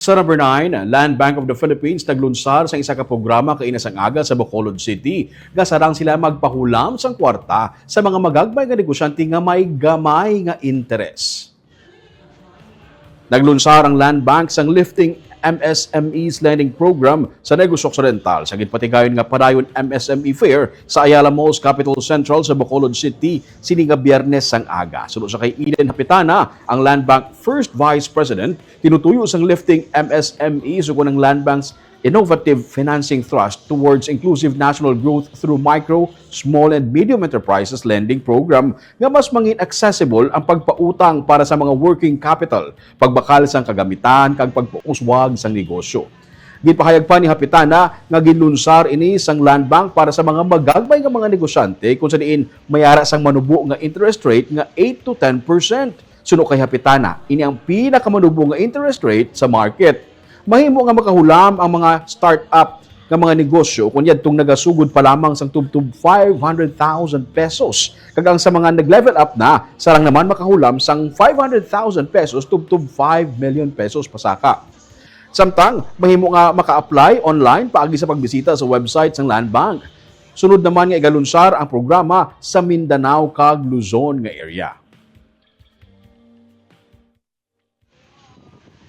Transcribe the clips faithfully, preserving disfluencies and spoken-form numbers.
Sa number nine, Land Bank of the Philippines naglunsar sa isa ka programa kaina sang aga sa Bacolod City, nga sarang sila magpahulam sang kwarta sa mga magagmay nga negosyante nga may gamay nga interes. Naglunsar ang Land Bank sang Lifting M S M Es Lending Program sa Negros Occidental sa ginpatigayon nga Padayon M S M E Fair sa Ayala Malls, Capital Central sa Bacolod City, sini nga Biyernes sang aga. Suno sa kay Eden Hapitana, ang Land Bank First Vice President, tinutuyo sang Lifting M S M Es ukon ang Land Bank's Innovative Financing Thrust Towards Inclusive National Growth through Micro, Small, and Medium Enterprises Lending Program nga mas mangin accessible ang pagpautang para sa mga working capital, pagbakal sang kagamitan, kag pagpauswag sang negosyo. Ginpahayag pa ni Hapitana nga ginlunsar ini sang Land Bank para sa mga magagmay nga mga negosyante, kung sa diin may ara sang manubo nga interest rate nga eight to ten percent. Suno kay Hapitana, ini ang pinakamanubo nga interest rate sa market. Mahimo nga makahulam ang mga startup nga mga negosyo kon yadtong nagasugod pa lamang sang tubtob five hundred thousand pesos, kag ang sa mga nag-level up na, sarang naman makahulam sang five hundred thousand pesos tubtob five million pesos pasaka. Samtang mahimo nga maka-apply online paagi sa pagbisita sa website sang Land Bank. Sunod naman nga igalunsar ang programa sa Mindanao kag Luzon nga area.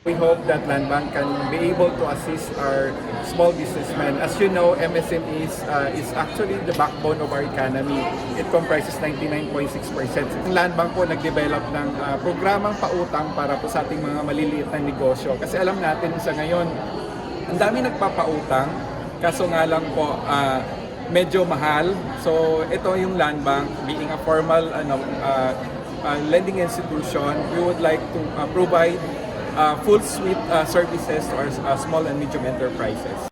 We hope that Land Bank can be able to assist our small businessmen. As you know, M S M Es uh, is actually the backbone of our economy. It comprises ninety-nine point six percent. Ang Land Bank po nag-develop ng uh, programang pautang para po sa ating mga maliliit na negosyo. Kasi alam natin sa ngayon, ang dami nagpapautang, kaso nga lang po, uh, medyo mahal. So ito yung Land Bank, being a formal ano, uh, uh, lending institution, we would like to uh, provide uh, full suite uh, services to our uh, small and medium enterprises.